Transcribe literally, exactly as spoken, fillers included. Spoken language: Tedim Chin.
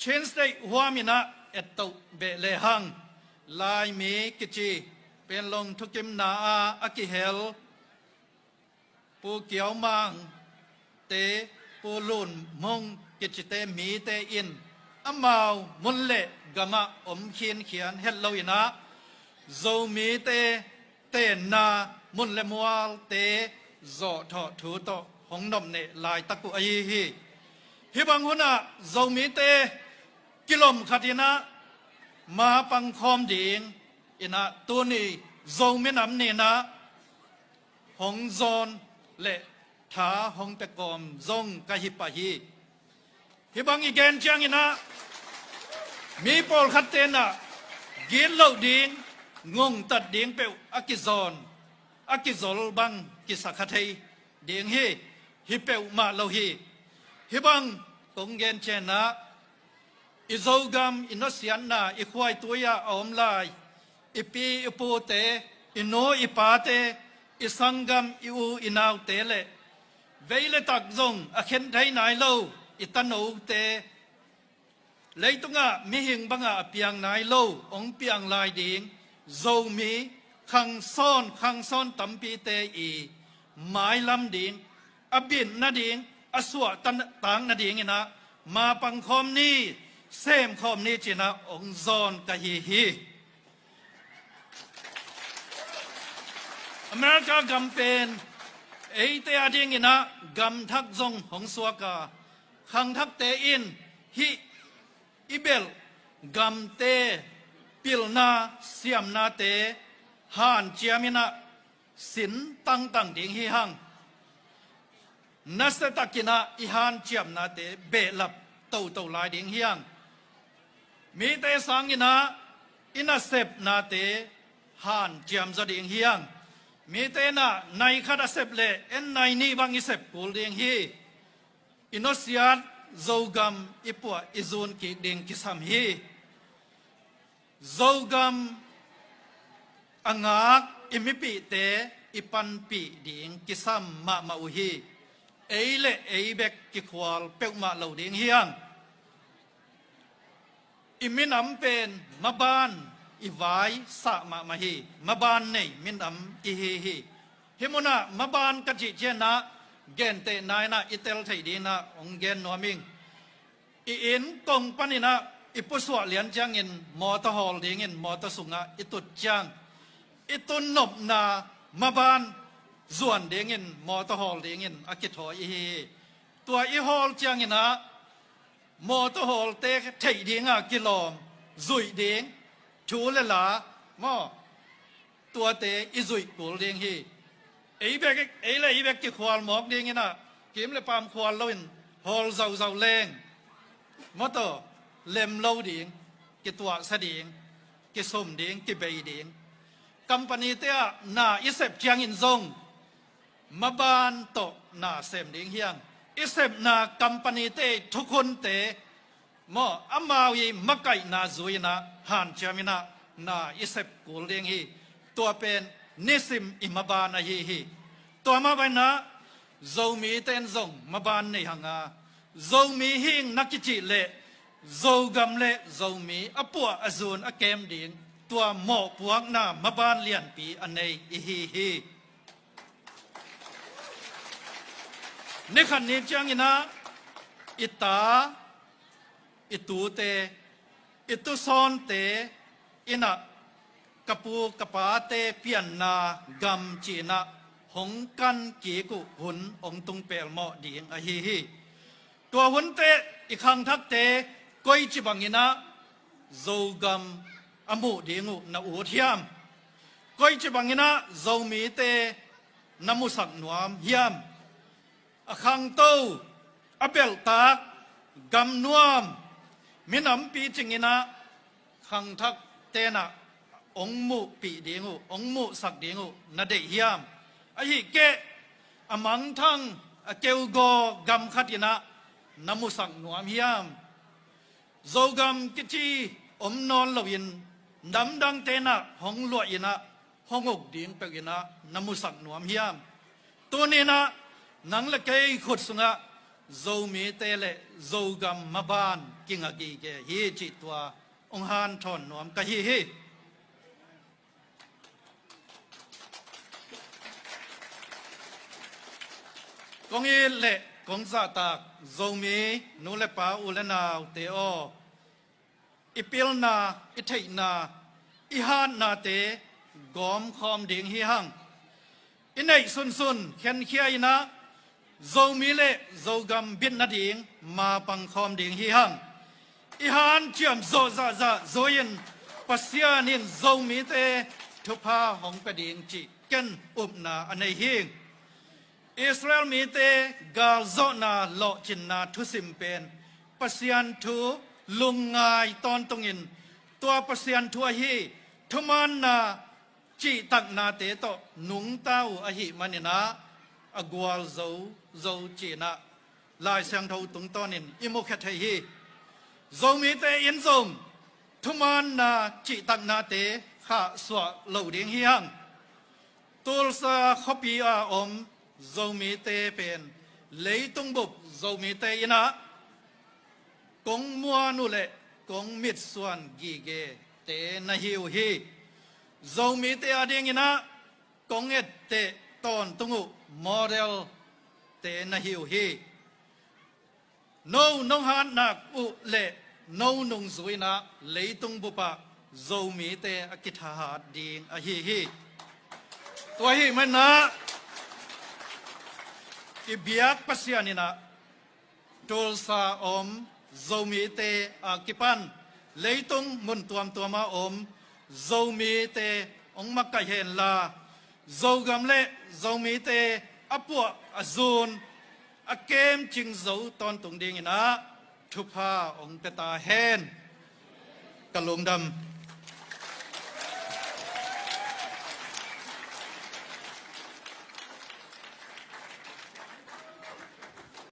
Chin State huam in ah ettoh beh lehang, Laimi kici Panglong thukimna ah a kihel Pu Kiau Mang te, Pu Lun Mung kicite mite in amau mun le gamah om khinkhian het lo in ah, Zomite tenna mun le mualte zawhthawh thu tawh hong nopneh laitak uh ahi hi. Hih bang hunah Zomite kilom khat in ah ma pangkhawm ding in ah tuni Zo minam ni in ah hong zawn le tha hong pia kawm zong ka hi pah hi. Hih bang i gen ciangin ah mi pawlkhat ten ah gitloh ding, ngongtat ding peuh a kizawn, a kizol bang kisa kha thei ding hi. Hi peuhmah lo hi. Hih bang kong gen ciangin ah i Zogam i nusiatna i khuaitui ah a om lai i pi i pute, i nu i pate, i sanggam i u i naute le vei le tak zong a khen thei nai lo i tanote, leitungah mihing bangah a piang nai lo hong piang lai ding Zomi khangsawn khangsawn tampite i mailam ding, a bit nading, a suahtak nading in ah ma pangkhawm ni, semkhawm ni ci-in ah hong zawn ka hi hi. America gam pen eite ading in ah gam thak zong hong suak a, khangthakte in hih i belh gamte pilna siamnate hanciam in ah sin tangtang ding hi hang. Nasiatakin ah i hanciamnate behlap toto lai ding hi hang. Mite sangin ah i nasepnate hanciam zaw ding hi hang. Mite in ah nai khat a sep leh en nai nih bang i sep kul ding hi. I nusiat Zogam i puah i zun kik ding kisam hi. Zogam a ngak i mipihte i panpih ding kisam mahmah uh hi. Ei le ei bek kikhual peuhmah lo ding hi hang. I minam pen maban i vai sah mahmah hi. Maban nei minam i hi hi. Hih munah maban ka cih ciangin ah gentehna in ah i tel theih dingin ah hong gen nuam ing. I inn kong panin ah i pusuah lian ciangin mawtaw hawl dingin mawtaw sungah i tut ciang, i tun nopna maban zuan dingin mawtaw hawl dingin a kithawi i hi hi. Tua i hawl ciangin ah mawtaw hawlte theih dingah kilawm, zuih ding, thu le la maw, tuate i zuih kul ding hi. Ei bek, ei le ei bek kikhual mawk dingin ah kim le pam khual loin hawl zauzau leng mawtaw lem lo ding, kituahsa ding, kisum ding, kibei ding. Company-te ah na i sep ciangin zong maban tawh na sem ding hi hang. I sepna company-te thukhunte maw, amau i makaihna zui-in ah hanciam in ah na i sep kul ding hi. Tua pen nisim i maban ahi hi. Tua mah bangin ah Zomite in zong maban nei hang a, Zomi hing na kicih leh Zogam le Zomi a puah a zun a kem ding tua mawhpuakna maban lianpi a nei i hi hi. Ni khat ni ciangin ah i ta, i tute, i tusawnte in ah ka pu ka pate pianna gam ci-in ah hong kan kik uh hun hong tung pelmawh ding ahi hi. Tua hun teh i khangthakte koici bangin ah Zogam a muh ding uh na ut hiam? Koici bangin ah Zomite na musak nuam hiam? A khangto, a belhtak, gamnuam, minampi cingin ah khangthakte in ah hong muhpih ding uh, hong muhsak ding uh na deih hiam? Ahih keh a mangthang, a keugaw gam khat in ah na musak nuam hiam? Zogam kici om nawn loin namdangte in ah hong luah in ah hong uk ding peuh in ah na musak nuam hiam? Tuni in ah nang le kei khut sungah Zomite le Zogam maban kingah gige hi cih tua hong hanthawn nuam ka hi hi. Kong it le kong zahtak Zomi nu le pa, u le naute aw, i pilna, i theihna, i hatnate gawmkhawm ding hi hang. I neih sunsun khenkhia in ah Zomi le Zogam bit nading mapang khawm ding hi hang. I hanciam zawh zahzah zui-in Pasian in Zomite thupha hong pia ding cih ken upna a nei hi. Israel mite galzawhna lawhcinna thusim pen Pasian thu lungngai tawntungin, tua Pasian thu ahi thumaanna cihtaknate tawh nungta uh ahih manin ah a gualzo zo ci-in ah Lai Siangtho tungtawnin i mukhia thei hi. Zomite in zong thumaanna cihtaknate khahsuah lo ding hi hang. Tulsa khuapi a om Zomite pen leitung bup Zomite in ah kong muan uh le kong mitsuan gigete na hi uh hi. Zomite adingin ah kong etteh tawntung uh modelte na hi uh hi. No nong hatnak uh le no nungzui in ah leitung bup ah Zomite a kithahat ding ahi hi. Tua ahih manin ah i biak Pasian in ah Tulsa om Zomite a kipan leitung mun tuamtuam a om Zomite hong makaih hen la, Zogam le Zomite a puah a zun a kemcing zo tawntung dingin ah thupha hong pia ta hen. Ka lungdam.